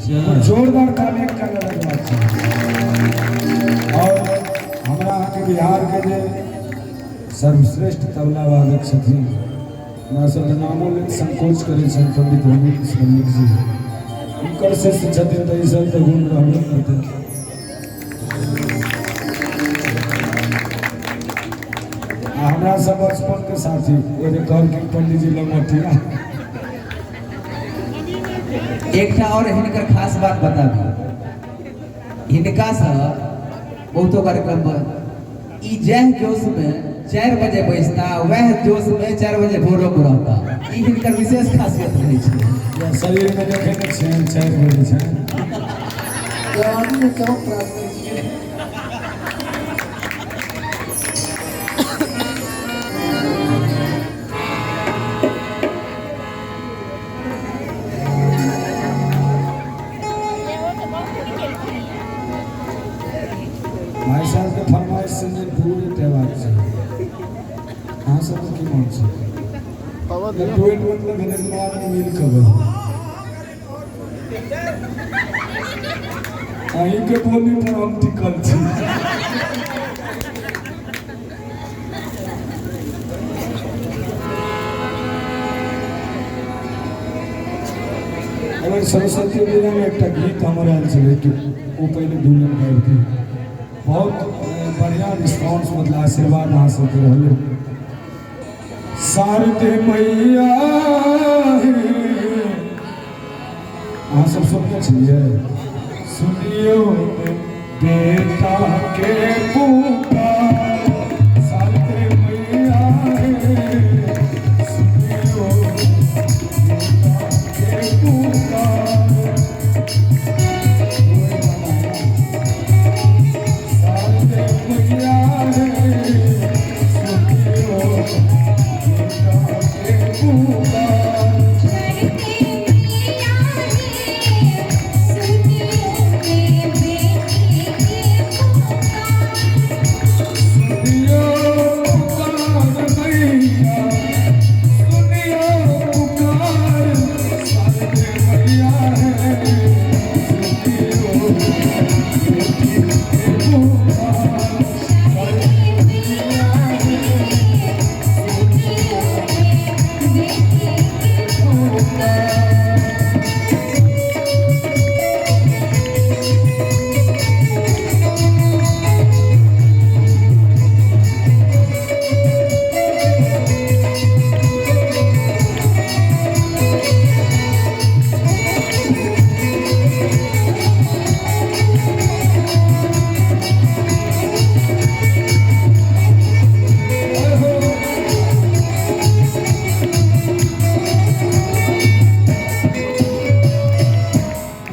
जोरदार ताली एकटा लगबाक चाही। और हमरा अहाँके बिहार के जे सर्वश्रेष्ठ तबला वादक छथिन, हमरा सबके नामो लैत संकोच करै छनि, पंडित रमेश मल्लिक जी, हुनकर शिष्य छथिन, तऽ ई सब तऽ गुण रहबे करतै। आ हमरा सब बचपन के साथी ओ जे कहलखिन पंडित जी लंगोटिया। एकटा और हिनकर खास बात बताबी, हिनका से बहुतो कार्यक्रम पर ई जह जोश में 4 बजे बैसता, वह जोश में 4 बजे भोरो में रहता। ई हिनकर विशेष खासियत रहै छै। या शरीर में देखे नहीं छियनि, 4 बजे छै। जवानी में चमक प्राप्त होइ छै। भाई साहब के फरमाइश से जे डुएट हेबाक चाही, अहाँ सबके की मन छै? डुएट मतलब भेलै दुनू आदमी मिल कऽ गाउ। अहींके बोली पर हम टिकल छी। अगर सरस्वती पूजा में एकटा गीत हमर आयल छलै कि ओ पहिले धुन गाबि दियौ। बहुत बढ़िया रिस्पॉन्स, मतलब आशीर्वाद अहाँ सबके रहलै। शारदे मैया हे, अहाँ सब सुनने छलियै? सुनियो बेटा के पुकार, शारदे मैया हे, सुनियो बेटा के पुकार। शारदे मैया हे, सुनियो बेटा के पुकार। शारदे मैया हे, सुनियो बेटी के पुकार। सुनियो पुकार मैया, सुनियो पुकार, शारदे मैया हे, सुनियो बेटी के पुकार। शारदे मैया हे, सुनियो बेटी के पुकार।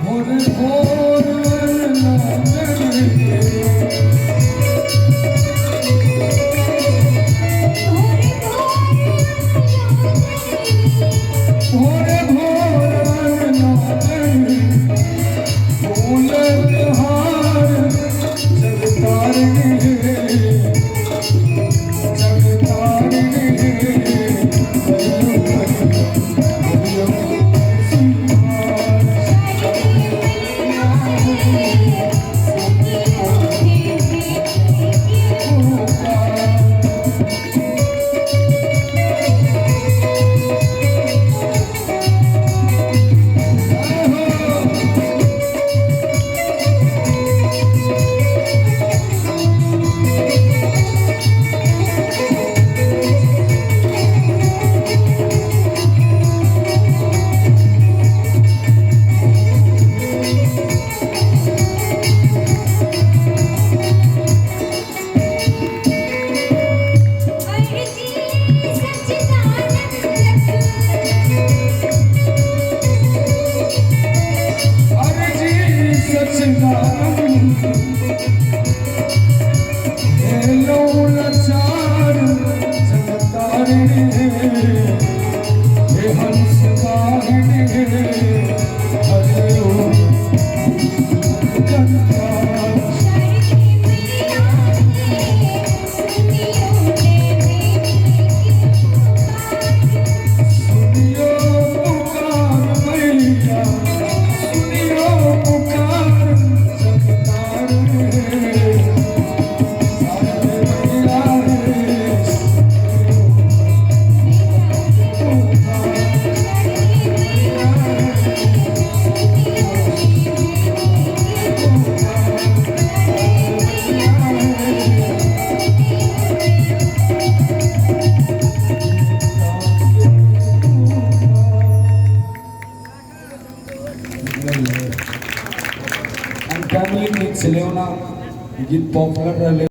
भोर भोर लागे, भोर भोर भोर भोर लागे, फूल हार जगतारिणी हे, जगतारिणी हे, करियो करियो स्वीकार। शारदे मैया हे, सुनियो बेटी के पुकार। अर्जी सच्चिदानंद अर्जी सच्चिदानंद हेलो लाचार जगतारिणी हे, हे हंस वाहिनी हे, हरि ओम जगतार। शारदे मैया हे, सुनियो बेटी के पुकार। सुनियो पुकार मैया, सुनियो गीत छलै, ओना गीत पॉपुलर रहलै।